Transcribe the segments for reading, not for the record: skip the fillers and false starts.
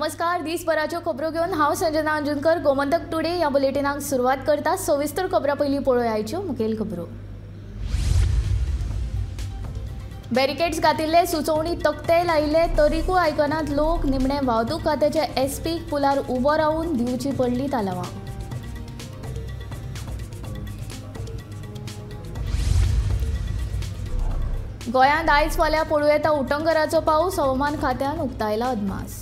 नमस्कार, दिसभराच्यो खबरो घेवन हांव संजना अंजुनकर गोमंतक टुडे ह्या बुलेटिनाक सुरवात करता। सविस्तर खबरां पयलीं पळोवया मुखेल खबरो। बॅरिकेड्स घातिल्ले, सुचोवणी तकटे लायिल्ले तरीकूय आयकनात लोक। निमणे वाहतूक खात्याचे एसपीक पुलार उबो रावन दिवची पडली तालावां। गोंयांत आयज फाल्यां पडूं येता उटंगराचो पावस, हवामान खात्यान उक्तायला अदमास।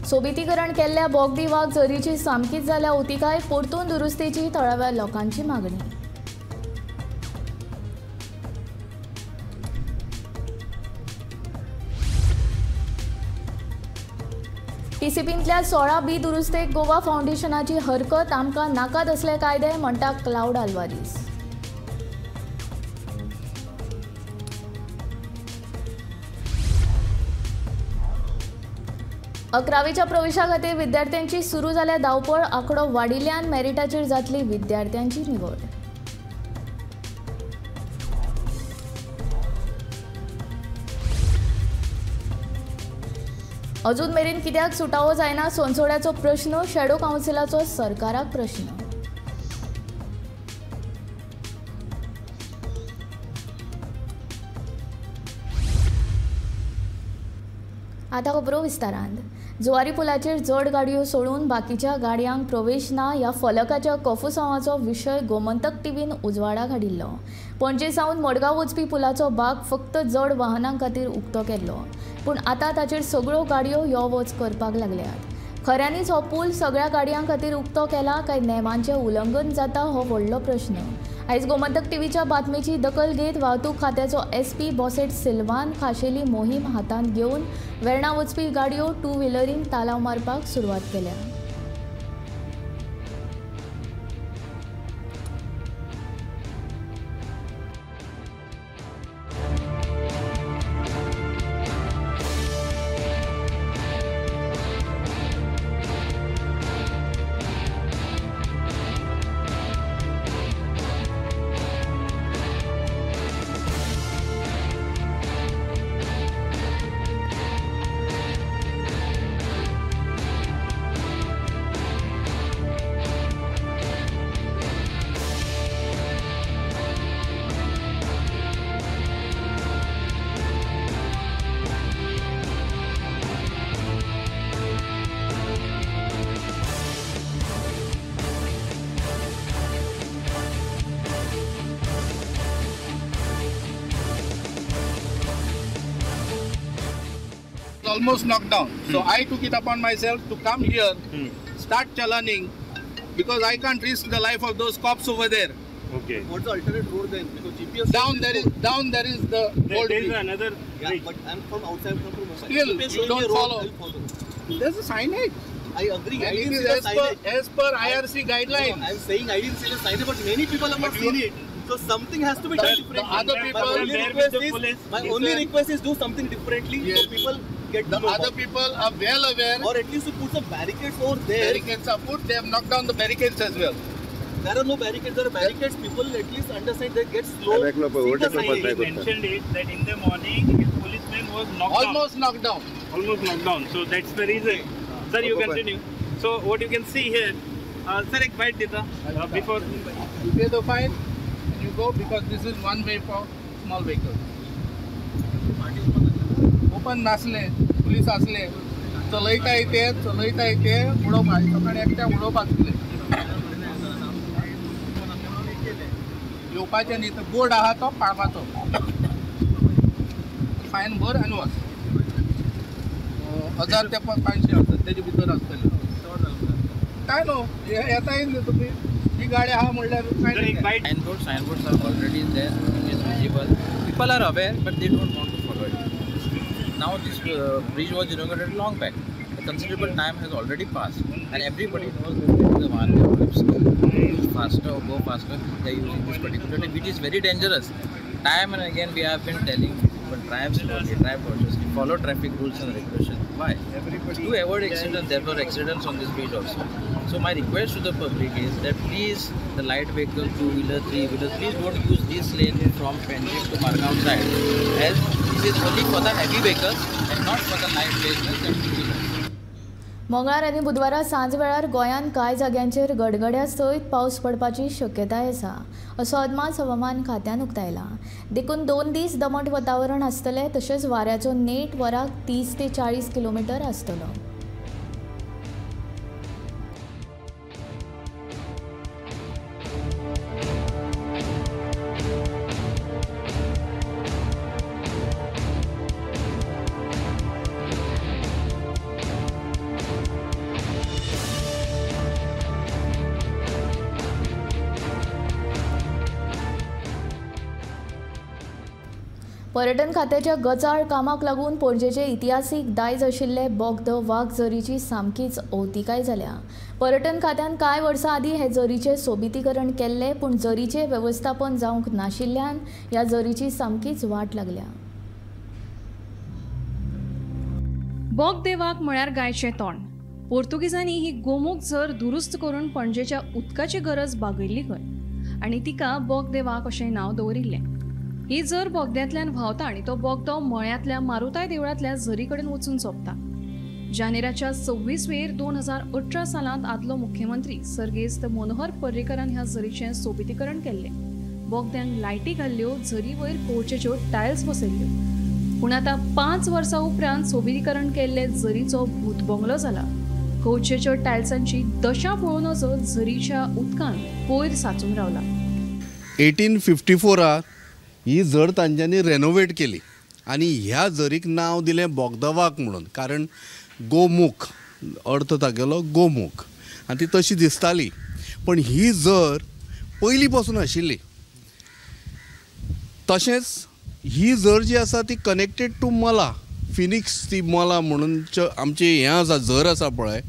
सोबितीकरण केल्ल्या बोगदी वाग झरीची सामकीच जाल्या अवतिकाय, परतून दुरुस्तेची थळाव्या लोकांची मागणी। टीसीपींतल्या 16 बी दुरुस्तेक गोवा फावंडेशनाची हरकत, आमकां नाकात असले कायदे म्हणटा क्लावड आल्वारीस। अकरावीच्या प्रवेशा खातीर विद्यार्थ्यांची सुरू जाल्या धांवपळ, आंकडो वाडिल्ल्यान मेरिटाचेर जातली विद्यार्थ्यांची निवड। अजून मेरेन कित्याक सुटावो जायना सोनसोड्याचो प्रश्न, शॅडो कावन्सिलाचो सरकाराक प्रश्न। आतां खबरो विस्तारान। जुवारी पुलाचेर जड गाडयो सोडून बाकीच्या गाडयांक प्रवेश ना ह्या फलकाच्या कोफुसांवाचो विशय गोमंतक टीव्हीन उजवाडाक हाडिल्लो। पणजे सावन मडगांव वचपी पुलाचो भाग फक्त जड वाहनां खातीर उक्तो केल्लो, पूण आतां ताचेर सगळ्यो गाडयो यो वच करपाक लागल्यात। खऱ्यांनीच हो पूल सगळ्या गाडयां खातीर उक्तो केला काय नेमांचें उल्लंघन जाता हो व्हडलो प्रश्न। आयज गोमंतक टीव्हीच्या बातमेची दखल घेत वाहतूक खात्याचो एसपी बॉसेट सिल्वान खाशेली मोहीम हातांत घेवन वेर्णा वचपी गाडयो टू व्हिलरींक तालाव मारपाक सुरवात केल्या। Almost knocked down. So I took it upon myself to come here, start chalaning, because I can't risk the life of those cops over there. Okay. What's the alternate road then? Because GPS down there is the old there is bridge. Another yeah, bridge. But I'm from outside, from Mumbai. Still, you don't follow. Follow. There's a signage. I agree. And I it didn't is see the signage. As per IRC guidelines. No, I'm saying I didn't see the signage, but many people have not seen it. So something has to be done differently. The other people, my only request is do something differently. Yes. So people get the other people are well aware. Or at least to put some barricades over there. Barricades are put. They have knocked down the barricades as well. There are no barricades. There are barricades. People at least understand they get slow. He mentioned it that in the morning his policeman was knocked down. Almost knocked down. Almost knocked down. So that's the reason. Sir, you continue. So what you can see here, sir, ek bite deta before you pay the fine. You go, because this is one way for small vehicles. Open नासले, police आसले, चलयता येते उडोवपा सकाळी एकट्या उडोवपाक येवपाचें न्ही, तर बोर्ड आहा तो पाळपाचो, फायन भर आनी वच। 1000 ते 500 आसता तेजे भितर आसतले। काय न्हू येता न्ही तुमी ही गाडी आहा म्हणल्यार. Signboards are already there, it is visible. People are aware, but they don't want to follow it. Now this bridge was inaugurated long back. A considerable time has already passed, and everybody knows that the one who faster or go faster, they are using this particular thing, which is very dangerous. Time and again we have been telling people, drive slowly, drive cautiously, follow traffic rules and regulations. Why? To avoid accidents. There were accidents on this bridge also. So my request to the public is that please the light vehicle, two-wheeler, three-wheeler, please don't use this lane from Panjim to Margao side, as this is only for the heavy vehicles and not for the light vehicles and two-wheelers. मंगळार आनी बुधवारा सांजवेळार गोंयांत कांय जाग्यांचेर गडगड्या सयत पावस पडपाची शक्यताय आसा असो अदमास हवामान खात्यान उक्तायला. देखून 2 दीस दमट वातावरण आसतलें, तशेंच वाऱ्याचो नेट वराक 30 ते 40 किलोमिटर आसतलो. पर्यटन खात्याच्या गजाळ कामाक लागून पणजेचे इतिहासीक दायज आशिल्ले बोगदो वाग जरीची सामकीच अवतिकाय जाल्या. पर्यटन खात्यान कांय वर्सां आदीं हे जरीचें सोबितीकरण केल्लें, पूण जरीचें वेवस्थापन जावंक नाशिल्ल्यान ह्या जरीची सामकीच वाट लागल्या. बोगदेवाक म्हळ्यार गायचें तोंड. पोर्तुगीजांनी ही गोमुख झर दुरुस्त करून पणजेच्या उदकाची गरज भागयल्ली खंय आनी तिका बोगदेवाक अशें नांव दवरिल्लें. ही झर बोगद्यांतल्यान व्हांवता आनी तो बोगदो मळ्यांतल्या मारुताय देवळांतल्या झरी कडेन वचून सोंपता. जानेराच्या 26वेर 2018 सालांत आदलो मुख्यमंत्री सर्गेस्त मनोहर पर्रीकरान ह्या झरीचें सोबितीकरण केल्लें. बोगद्यांक लायटी घाल्ल्यो, झरी वयर कोळचेच्यो टायल्स बसयल्ल्यो. पूण आतां 5 वर्सां उपरांत सोबितीकरण केल्ले झरीचो भूतबंगलो जाला. कोळचेच्यो टायल्सांची दशा पळोवनच झरीच्या उदकान कोयर साचून रावला. 1854 ही झर तांच्यांनी रेनोवेट केली आनी ह्या झरीक नांव दिलें बोगदवाक म्हणून, कारण गोमुख अर्थ तागेलो गोमुख आनी ती तशी दिसताली. पण ही झर पयलीं पासून आशिल्ली. तशेंच ही झर जी आसा ती कनेक्टेड टू मला, फिनिक्स ती मला म्हणून आमची हें आसा झर आसा पळय,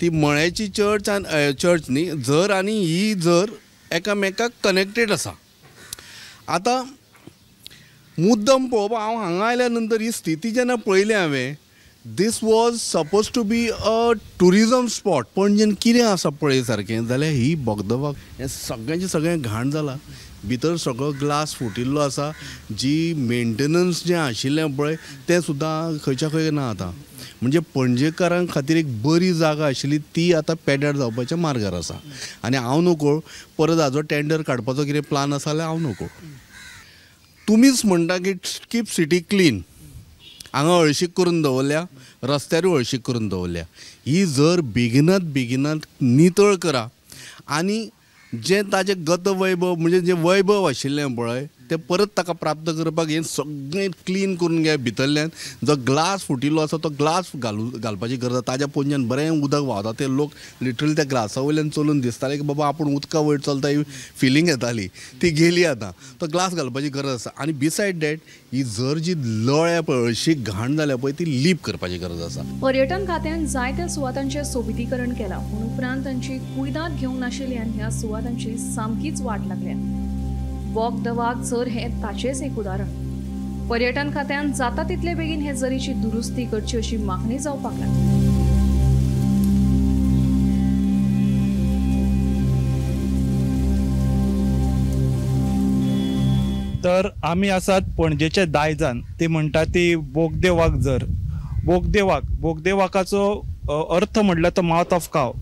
ती मळ्याची चर्च आनी चर्च न्ही झर आनी ही झर एकामेकाक कनेक्टेड आसा. आतां मुद्दम पळोवपा हांव हांगा आयल्या नंतर ही स्थिती जेन्ना पळयली हांवें, this was suppose to be a tourism spot. पणजेन कितें आसा पळय सारकें जाल्यार ही बोगदवाक हें सगळ्यांचें सगळें घाण जालां, भितर सगळो ग्लास फुटिल्लो आसा, जी मेंटेनन्स जें आशिल्लें पळय तें सुद्दां खंयच्या खंय ना आतां. म्हणजे पणजेकारां खातीर एक बरी जागा आशिल्ली ती आतां पेड्यार जावपाच्या मार्गार आसा. आनी हांव नकळ परत हाजो टेंडर काडपाचो कितें प्लान आसा जाल्यार हांव नकळ. तुमीच म्हणटा की कीप सिटी क्लीन, हांगा हळशीक करून दवरल्या, रस्त्यारूय हळशीक करून दवरल्या. ही झर बेगिनात बेगिनात नितळ करा आनी जें ताजें गतवैभव म्हणजे जें वैभव आशिल्लें पळय तें परत ताका प्राप्त करपाक हें सगळें क्लीन करून घे. भितरल्यान जो ग्लास फुटिल्लो आसा तो ग्लास घालपाची गरज आसा. ताज्या पोंच्यान बरें उदक व्हांवता, ते लोक लिटरली त्या ग्लासा वयल्यान चलून दिसताले की बाबा आपूण उदका वयर चलता ही फिलींग येताली, ती गेली आतां. तो ग्लास घालपाची गरज आसा. आनी बिसायड that ही झर जी लळ्या पळय हळशीक घाण जाल्या पळय ती लीप करपाची गरज आसा. पर्यटन खात्यान जायत्या सुवातांचें सोबितीकरण केलां, पूण उपरांत तांची कुयदाद घेवंक नाशिल्ल्यान ह्या सुवातांची सामकीच वाट लागल्या. बोगदवाक झर हें ताचेंच एक उदाहरण. पर्यटन खात्यान जाता तितले बेगीन हे झरीची दुरुस्ती करची अशी मागणी जावपाक लागली. तर आमी आसात पणजेच्या दायजान, ती म्हणटा ती बोगदेवाक झर. बोगदेवाक, बोगदेवाकाचो अर्थ म्हणल्यार तो मावथ ऑफ काव.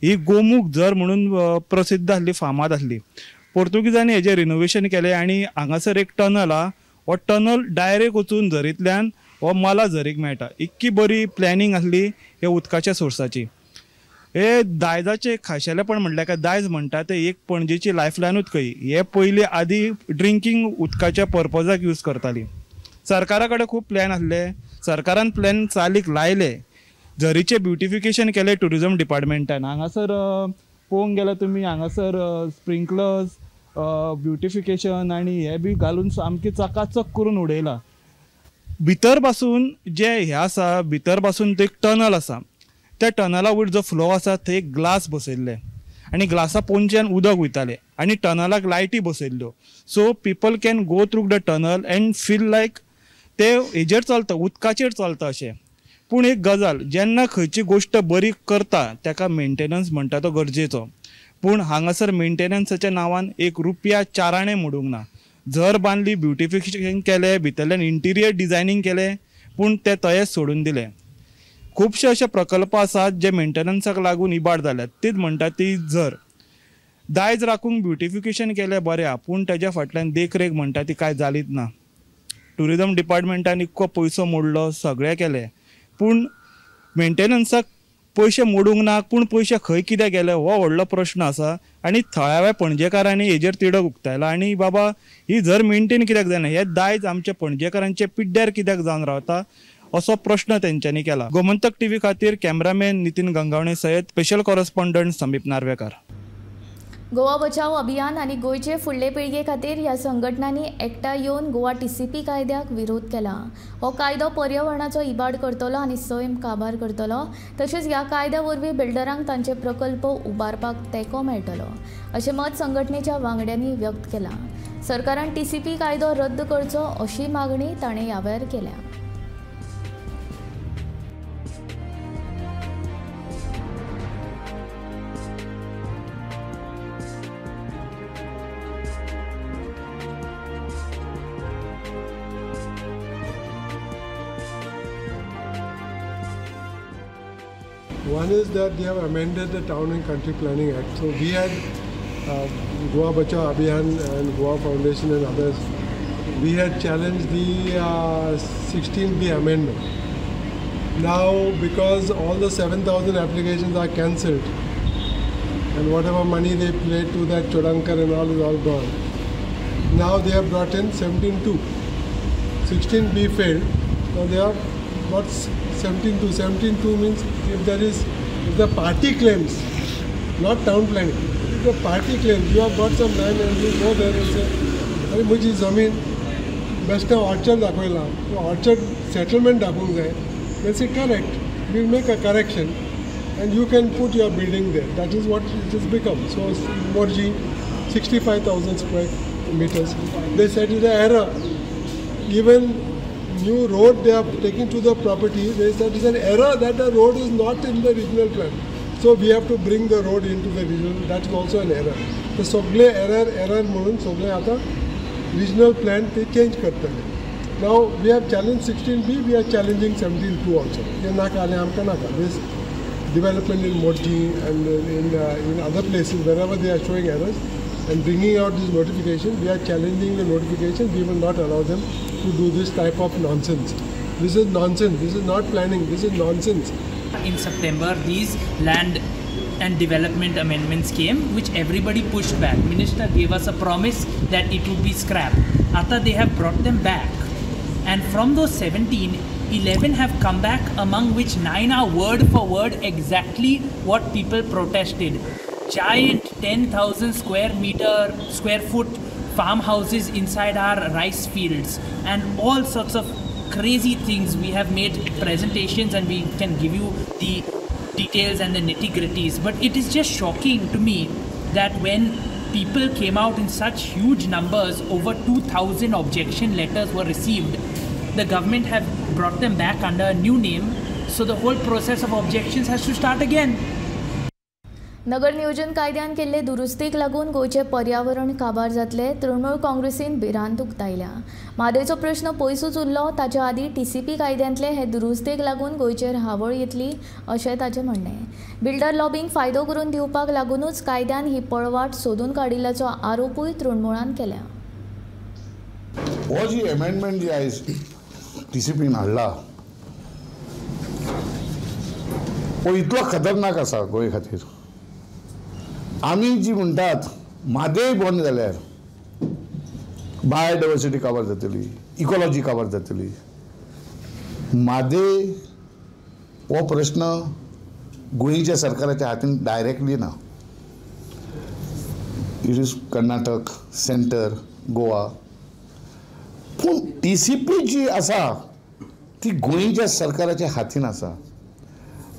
ही गोमुख झर म्हणून प्रसिद्ध आसली, फामाद आसली. पोर्तुगीजांनी हेजें रिनोवेशन केलें आनी हांगासर एक टनल आहा, हो टनल डायरेक्ट वचून झरींतल्यान हो मला झरीक मेळटा. इतकी बरी प्लॅनिंग आसली हे उदकाच्या सोर्साची. हे दायजाचें खाशेलेपण म्हणल्यार काय दायज म्हणटा तें एक पणजेची लायफलायनूच खंय. हे पयलीं आदी ड्रिंकींग उदकाच्या पर्पजाक यूज करताली. सरकारा कडेन खूब प्लॅन आसले, सरकारान प्लॅन चालीक लायले, झरीचें ब्युटिफिकेशन केलें ट्युरिजम डिपार्टमेंटान. हांगासर पळोवंक गेल्यार तुमी हांगासर स्प्रिंकलर्स ब्युटिफिकेशन आनी हे बी घालून सामकें चकाचक करून उडयलां. भितर पासून जे हें आसा, भितर पासून एक टनल आसा, त्या टनला वयर जो फ्लो आसा थंय एक ग्लास बसयल्ले आनी ग्लासा पोंच्यान उदक वयतालें आनी टनलाक लायटी बसयल्ल्यो. So people can go through the tunnel and feel like ते हेजेर चलता, उदकाचेर चलता अशें. पूण एक गजाल, जेन्ना खंयची गोश्ट बरी करता ताका मेंटेनन्स म्हणटा तो गरजेचो. पूण हांगासर मेंटेनन्साच्या नांवान एक रुपया 4 आणे मोडूंक ना. झर बांदली, ब्युटिफिकेशन केलें, भितरल्यान इंटिरियर डिझायनींग केलें, पूण ते तयेच सोडून दिले. खुबशे अशे प्रकल्प आसात जे मेंटेनन्साक लागून इबाड जाल्यात. तीच म्हणटा ती झर दायज राखूंक ब्युटिफिकेशन केलें बरें आहा, पूण ताज्या फाटल्यान देखरेख म्हणटा ती कांय जालीच ना. ट्युरिजम डिपार्टमेंटान इतको पयसो मोडलो, सगळें केलें, पूण मेंटेनन्साक पयशे मोडूंक ना. पूण पयशे खंय कित्याक गेले हो व्हडलो प्रश्न आसा. आनी थळाव्या पणजेकारांनी हेजेर तिडक उक्तायला आनी बाबा ही झर मेंटेन कित्याक जायना, हें दायज आमच्या पणजेकारांच्या पिड्ड्यार कित्याक जावन रावता असो प्रश्न तेंच्यांनी केला. गोमंतक टीव्ही खातीर कॅमेरामॅन नितीन गंगावणे सयत स्पेशल कॉरस्पॉन्डंट समीप नार्वेकार. गोवा बचाव अभियान आनी गोंयचे फुडले पिळगे खातीर ह्या संघटनांनी एकठांय येवन गोवा TCP कायद्याक विरोध केला. हो कायदो पर्यावरणाचो इबाड करतलो आनी सैम काबार करतलो, तशेंच ह्या कायद्या वरवीं बिल्डरांक तांचे प्रकल्प उबारपाक तेंको मेळटलो अशें मत संघटनेच्या वांगड्यांनी व्यक्त केलां. सरकारान TCP कायदो रद्द करचो अशी मागणी ताणें ह्या वेळार केल्या. One is that they have amended the Town and Country Planning Act. So we had Goa Bachao Abhiyan and Goa Foundation and others, we had challenged the 16B amendment. Now, because all the 7,000 applications are cancelled and whatever money they paid to that Chodankar and all is all gone. Now they have brought in 17.2. 16B failed. Now they have brought 17.2. 17.2 means if the party claims, not town planning, if the party claims, you have got some land and you go there and say, अरे म्हजी जमीन बेश्टें orchard दाखयला, orchard settlement दाखोवंक जाय, they say correct, we'll make a correction and you can put your building there. That is what it has become. So Morji, 65,000 square meters, they said it's an error. Even new road they are taking to the property, they said it's an error that the road is not in the regional plan. So we have to bring the road into the regional, that is also an error. So sogle error म्हणून sogle आता regional plan ते change करतले. Now we have challenged 16B, we are challenging 17.2 also. हे नाका आनी आमकां नाका. This development in Morji and in other places wherever they are showing errors and bringing out this notification, we are challenging the notification. We will not allow them to do this type of nonsense. This is nonsense. This is not planning. This is nonsense. In September, these land and development amendments came, which everybody pushed back. Minister gave us a promise that it would be scrapped. After they have brought them back, and from those 17, 11 have come back, among which 9 are word for word exactly what people protested. Giant 10,000 square foot farmhouses inside our rice fields and all sorts of crazy things. We have made presentations and we can give you the details and the nitty-gritties, but it is just shocking to me that when people came out in such huge numbers, over 2,000 objection letters were received, the government have brought them back under a new name, so the whole process of objections has to start again. नगर नियोजन कायद्यान केल्ले दुरुस्तीक लागून गोंयचें पर्यावरण काबार जातलें, तृणमूल काँग्रेसीन भिरांत उक्तायल्या. म्हादयचो प्रश्न पयसूच उरलो, ताच्या आदीं TCP कायद्यांतले हे दुरुस्तीक लागून गोंयचेर हावळ येतली अशें ताचें म्हणणें. बिल्डर लॉबींक फायदो करून दिवपाक लागूनच कायद्यान ही पळवाट सोदून काडिल्ल्याचो आरोपूय तृणमूळान केल्या. हो जी अमेंडमेंट जी आयज TCPन हाडला हो इतलो खतरनाक आसा गोंय खातीर. आमी जी म्हणटात म्हादय बंद जाल्यार बायोडायवर्सिटी काबार जातली, इकॉलॉजी काबार जातली. म्हादय हो प्रश्न गोंयच्या सरकाराच्या हातीन डायरेक्टली ना. It is Karnataka, centre, Goa. पूण TCP जी आसा ती गोंयच्या सरकाराच्या हातीन आसा.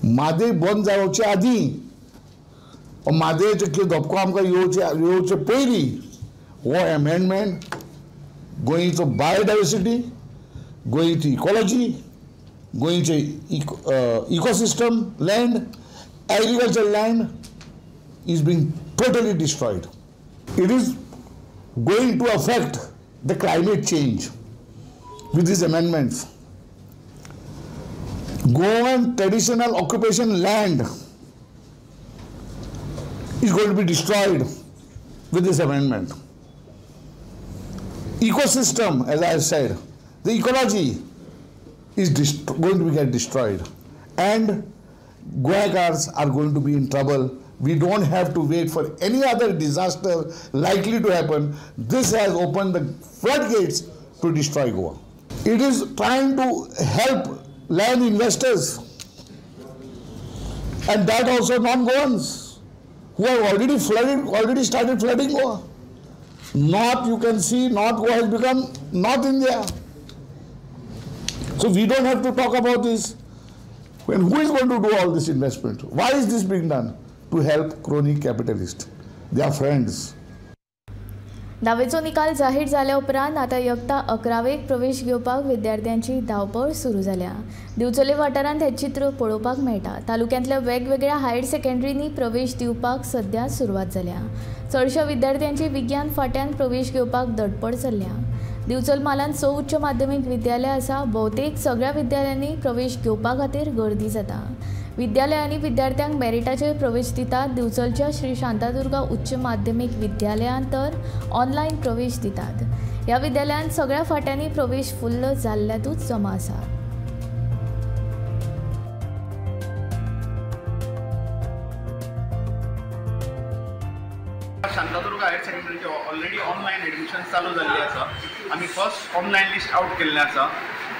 म्हादय बंद जावचे आदीं म्हादयचो कितें धपको आमकां येवचे पयलीं हो एमेंडमेंट गोंयचो बायोडायवर्सिटी, गोंयची इकॉलॉजी गोंयचे ecosystem land, agriculture land is being totally destroyed. It is going to affect the climate change with these amendments. Goan traditional occupation land is going to be destroyed with this amendment. Ecosystem, as I have said, the ecology is going to get destroyed, and Goakars are going to be in trouble. We don't have to wait for any other disaster likely to happen. This has opened the floodgates to destroy Goa. It is trying to help land investors, and that also non-Goans who have already flooded, already started flooding Goa. North, you can see, North Goa has become North India. So we don't have to talk about this. And who is going to do all this investment? Why is this being done? To help crony capitalists, their friends. धावेचो निकाल जाहीर जाल्या उपरांत आतां यत्ता अकरावेक प्रवेश घेवपाक विद्यार्थ्यांची धांवपळ सुरू जाल्या. दिवचले वाठारांत हें चित्र पळोवपाक मेळटा. तालुक्यांतल्या वेगवेगळ्या हायर सेकंडरींनी प्रवेश दिवपाक सध्या सुरवात जाल्या. चडशा विद्यार्थ्यांची विज्ञान फाट्यान प्रवेश घेवपाक धडपड चल्ल्या. दिवचल म्हालांत 6 उच्च माध्यमीक विद्यालय आसा. भोवतेक सगळ्या विद्यालयांनी प्रवेश घेवपा खातीर गर्दी जाता. विद्यालयांनी विद्यार्थ्यांक मेरिटाचेर प्रवेश दितात. दिवचलच्या श्री शांतादुर्गा उच्च माध्यमीक विद्यालयांत तर ऑनलायन प्रवेश दितात. ह्या विद्यालयांत सगळ्या फाट्यांनी प्रवेश फुल्ल जाल्ल्यातूच जमा आसा. शांतादुर्गा हायर सेकंडरीचे ऑलरेडी ऑनलायन एडमिशन चालू जाल्ली आसा. आमी फर्स्ट ऑनलायन लिस्ट आउट केल्लें आसा.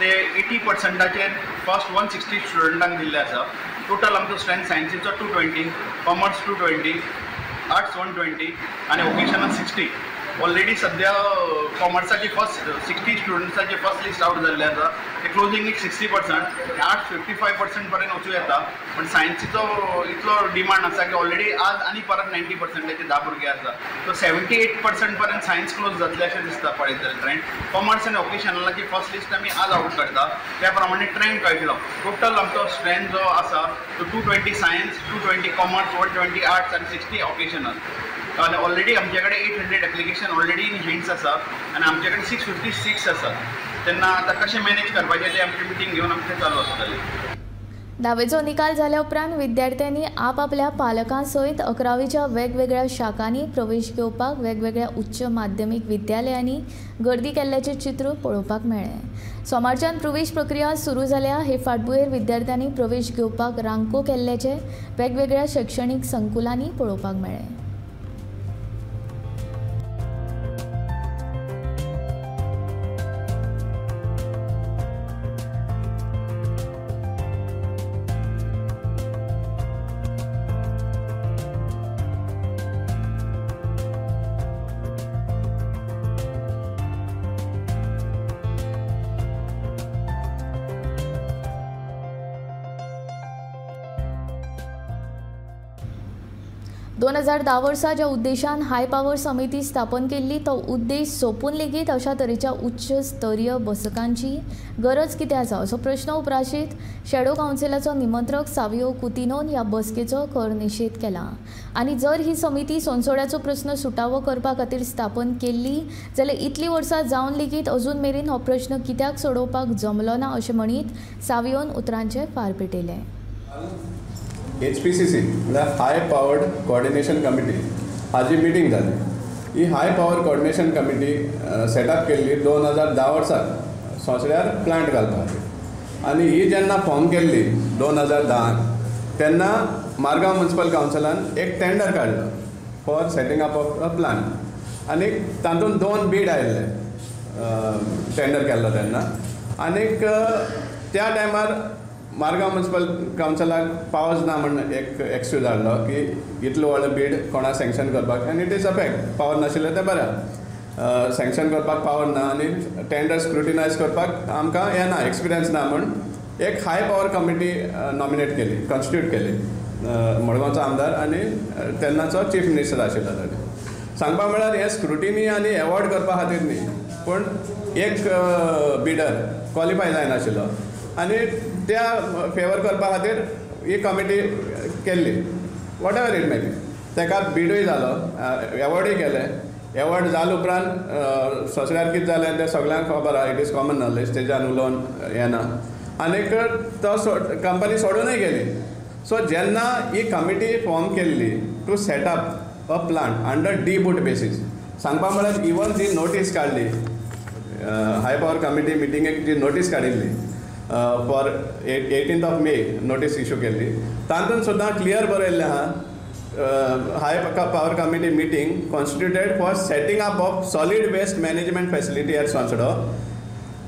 ते 80%चेर फर्स्ट 160 स्टुडंटांक दिल्ले आसा. टोटल आमचो स्ट्रेंथ सायन्सीचो 220, कॉमर्स 220, आर्ट्स 120 आनी वोकेशनल 60. ऑलरेडी सद्या कॉमर्साची फर्स्ट 60 स्टुडंट्साची फर्स्ट लिस्ट आउट जाल्ली आसा. ते क्लोजींग एक 60%, आर्ट्स 55% पर्यंत वचूं येता. पण सायन्सीचो इतलो डिमांड आसा की ऑलरेडी आज आनी परत 90%चे 10 भुरगे आसा. सो 78% पर्यंत सायन्स क्लोज जातले अशें दिसता पळयत जाल्यार ट्रेंड. कॉमर्स आनी वोकेशनलाची फर्स्ट लिस्ट आमी आज आउट करता. त्या प्रमाणे ट्रेंड कळटलो. टोटल आमचो स्ट्रेंथ जो आसा तो 220 सायन्स, 220 कॉमर्स, 120 आर्ट्स आनी 60 वोकेशनल. आनी ऑलरेडी आमचे कडेन 800 एप्लिकेशन ऑलरेडी इन हँड्स आसा आनी आमचे कडेन 656 आसा. तेन्ना आतां कशें मॅनेज करपाचें तें आमची मिटींग घेवन आमचें चालू आसतलें. धावेचो निकाल जाल्या उपरांत विद्यार्थ्यांनी आपआपल्या पालकां सयत अकरावेच्या वेगवेगळ्या शाखांनी प्रवेश घेवपाक वेगवेगळ्या उच्च माध्यमीक विद्यालयांनी गर्दी केल्ल्याचें चित्र पळोवपाक मेळ्ळें. सोमारच्यान प्रवेश प्रक्रिया सुरू जाल्या. हे फाटभुंयेर विद्यार्थ्यांनी प्रवेश घेवपाक रांको केल्ल्याचें वेगवेगळ्या शैक्षणीक संकुलांनी पळोवपाक मेळ्ळें. दोन 2010 वर्सा ज्या उद्देशान हाय पावर समिती स्थापन केल्ली तो उद्देश सोंपून लेगीत अशा तरेच्या उच्च स्तरीय बसकांची गरज कितें आसा असो प्रश्न उप्राशीत शॅडो कावन्सिलाचो निमंत्रक सावियो कुतिनोन ह्या बसकेचो खर निशेध केला आनी जर ही समिती सोनसोड्याचो प्रश्न सुटावो करपा खातीर स्थापन केल्ली जाल्यार इतलीं वर्सां जावन लेगीत अजून मेरेन हो प्रश्न कित्याक सोडोवपाक जमलो ना अशें म्हणीत सावियोन उतरांचे फार पेटयले. HPCC म्हळ्यार हाय पावर्ड कोऑर्डिनेशन कमिटी हाजी मिटींग जाली. ही high power coordination committee setup केल्ली 2010 वर्सा सोंसड्यार प्लांट घालपा खातीर आनी ही जेन्ना फॉर्म केल्ली 2010 तेन्ना मारगांव म्युनिसिपल कावन्सिलान एक टेंडर काडलो for setting up of a plant आनी तातूंत 2 बीड आयिल्ले टेंडर केल्लो तेन्ना आनीक त्या टायमार मारगांव म्युनिसिपल कावन्सिलाक पावस ना म्हण एक एक्सक्यूज हाडलो की इतलो व्हडलो बीड कोणाक सँक्शन करपाक आनी it is a fact power नाशिल्लें तें बरें सँक्शन करपाक पावर ना आनी टेंडर स्क्रुटिनायज करपाक आमकां हें ना एक्सपिरियन्स ना म्हण एक हाय पावर कमिटी नॉमिनेट केली कॉन्स्टिट्यूट केली मडगांवचो आमदार आनी तेन्नाचो चीफ मिनिस्टर आशिल्लो ताणें. सांगपा म्हळ्यार हें स्क्रुटिनी आनी एवॉर्ड करपा खातीर न्ही पूण एक बिडर क्वॉलिफाय जायनाशिल्लो आनी त्या फेवर करपा खातीर ही कमिटी केल्ली. Whatever it may be, ताका बिडूय जालो, एवॉर्डूय केले. एवॉर्ड जाले उपरांत सोंसड्यार कितें जालें तें सगळ्यांक खबर आहा, it is common knowledge, तेज्यान उलोवन येना. आनीक तो कंपनी सोडूनय गेली. सो जेन्ना ही कमिटी फॉर्म केल्ली to set up a plant under D boot basis, सांगपा म्हळ्यार इवन जी नोटीस काडली हाय पावर कमिटी मिटिंगेक, जी नोटीस काडिल्ली for 18th of May notice issue केल्ली, तातूंत सुद्दां क्लियर बरयल्लें आहा, high power committee meeting constituted for setting up of solid waste management facility at Sonsodo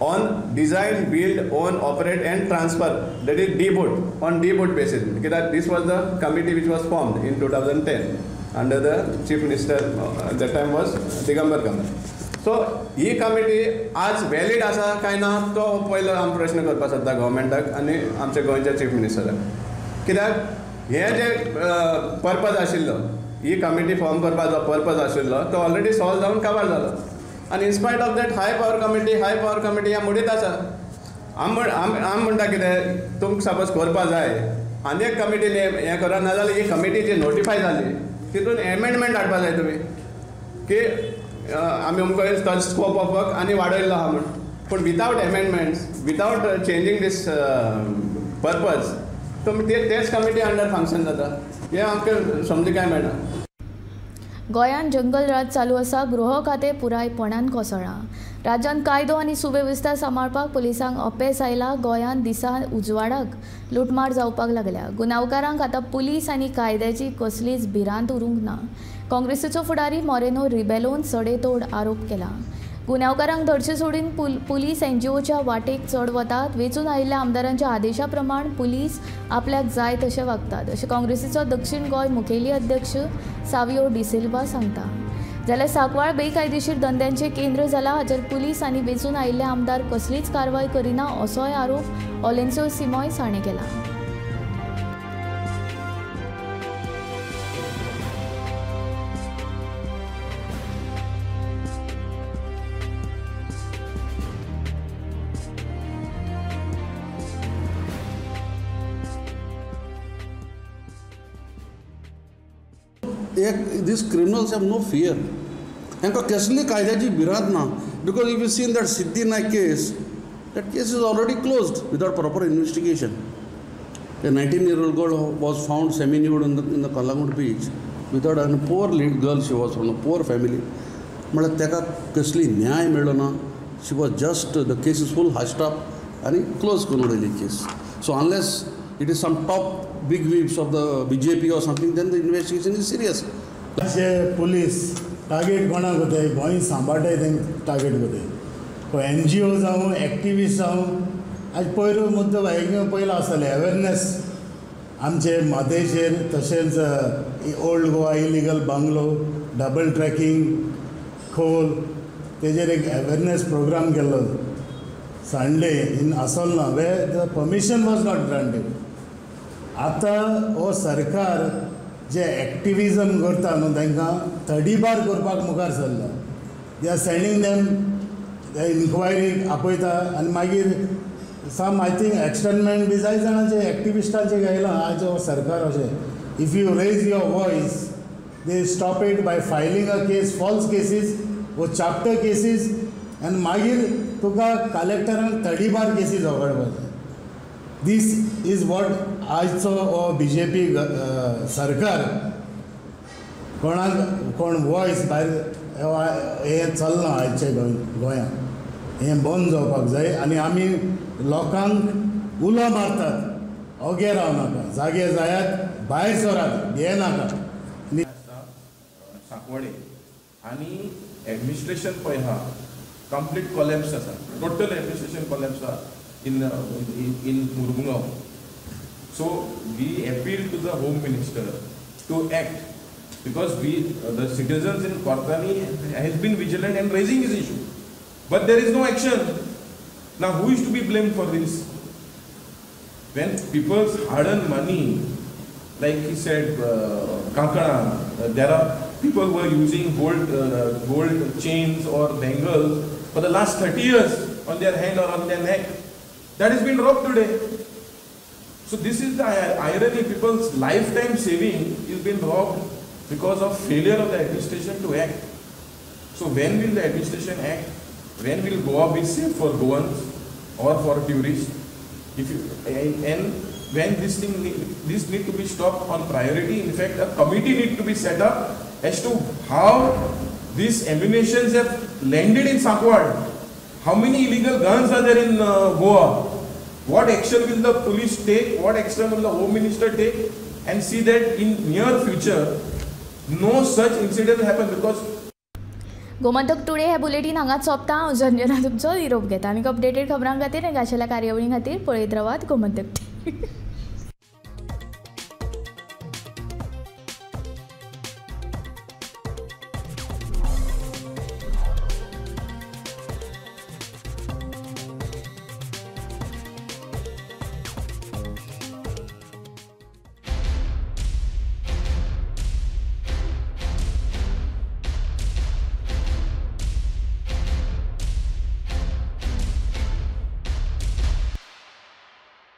on design, build, own, operate and transfer, that is D-boot, on D-boot basis. कित्याक this was the committee which was formed in 2010 under the chief minister, that time was Digambar Kamat. So he committee आज valid आसा काय ना तो पयलो आमी प्रश्न करपाक सोदता गव्हर्मेंटाक आनी आमच्या गोंयच्या चीफ मिनिस्टराक. कित्याक हे जे पर्पज आशिल्लो, ही कमिटी फॉर्म करपाचो पर्पज आशिल्लो तो ऑलरेडी सॉल्व जावन काबार जालो. आनी in spite of that high power committee, high power committee ह्या मुडीत आसा. आम म्हणटा कितें, तुमकां सपोज करपा जाय आनी एक कमिटी हें करा, नाजाल्यार ही कमिटी जी नोटिफाय जाली तितून एमेंडमेंट हाडपा जाय तुमी की आमी अमको तो स्कोप ऑफ वर्क आनी वाडयल्लो आहा म्हूण. पूण without amendments, without changing this purpose, तुमी तेच कमिटी अंडर फंक्शन जाता, हें आमकां समजूंक काय मेळना. गोंयांत जंगल राज चालू आसा. गृह खातें पुरायपणान कोसळ्ळां. राज्यांत कायदो आनी सुवेवस्था सांबाळपाक पुलिसांक अपेस आयला. गोंयांत दिसा उजवाडाक लुटमार जावपाक लागल्या. गुन्यांवकारांक आतां पुलीस आनी कायद्याची कसलीच भिरांत उरूंक ना. काँग्रेसीचो फुडारी मोरेनो रिबेलोन सडेतोड आरोप केला. गुन्यांवकारांक धरचे सोडून पुलीस एनजीओच्या वाटेक चड वतात. वेंचून आयिल्ल्या आमदारांच्या आदेशा प्रमाण पुलीस आपल्याक जाय तशें वागतात, अशें काँग्रेसीचो दक्षिण गोंय मुखेली अध्यक्ष सावियो डिसिल्वा सांगता. जाल्यार सांकवाळ बेकायदेशीर धंद्यांचें केंद्र जालां, हाचेर पुलीस आनी वेंचून आयिल्ले आमदार कसलीच कारवाय करिना, असोय आरोप ओलेन्सो सिमॉयस हाणें केला. These criminals have no fear. तांकां कसली कायद्याची भिरांत ना. Because if you seen that Siddhi Naik case, that case is already closed without proper investigation. A 19-year-old girl was found semi-nude in the Calangute beach without a poor girl, she was from a poor family. म्हळ्यार ताका कसली न्याय मेळ्ळो ना. She was just, the case is full hushed up आनी close करून उडयली case. So unless it is some top big whips of the BJP or something, then the investigation is serious. अशे पुलीस टार्गेट कोणाक कोताय, गोंय सांबाळटाय तेंकां target कोताय. N G ओ जावं, activist जावं, आज पयर मुद्दो पयलो आसताले अवेरनेस आमचे मादेचेर, तशेंच old Goa illegal bungalow, double tracking खोल, तेजेर एक अवेरनेस प्रोग्राम केल्लो Sunday in Assolna, where the permission was not granted. आतां हो सरकार जे एक्टिविजम करता न्हू तांकां तडीपार करपाक मुखार सरला. They are sending them इन्क्वायरीक आपयता आनी मागीर सम I think एक्सटर्नमेंट बी जाय जाणांचे एक्टिविस्टांचे घायलां आज हो सरकार अशें. If you raise your voice they stop it by filing a case, false cases वो चाप्टर केसीस, आनी मागीर तुका कलेक्टरान तडीपार केसीस वगडपाचे. This is what आजचो हो बी जे पी सरकार कोणाक कोण वॉयस भायर हें चल्लां आयचे गोंयांत, हें बंद जावपाक जाय. आनी आमी लोकांक उलो मारतात, ओगे रावनाका, जागे जायात, भायर सरात, भियेनाका. सांकवाळे आनी एडमिनिस्ट्रेशन पळय आहा कंप्लीट कोलॅप्स आसा, टोटल एडमिनिस्ट्रेशन कोलॅप्स आहा in Mormugao. So we appeal to the Home Minister to act, because we the citizens in Cortalim has been vigilant and raising this issue, but there is no action. Now who is to be blamed for this? When people's hard-earned money, like he said, Kankana, there are people who are using gold chains or bangles for the last 30 years on their hand or on their neck. That has been robbed today. So this is the irony. People's lifetime saving is been robbed because of failure of the administration to act. So when will the administration act? When will Goa be safe for Goans or for tourists? If you, and when this thing, this need to be stopped on priority. In fact, a committee need to be set up as to how these ammunitions have landed in Sancoale. How many illegal guns are there in Goa? What action will the police take? What action will the Home Minister take? And see that in near future, no such incident will happen because Gomantak today हे bulletin हांगाच सोंपता. हांव संजना तुमचो निरोप घेता. आनीक updated खबरां खातीर आनी खाशेल्या कार्यावळी खातीर पळयत रावात गोमंतक.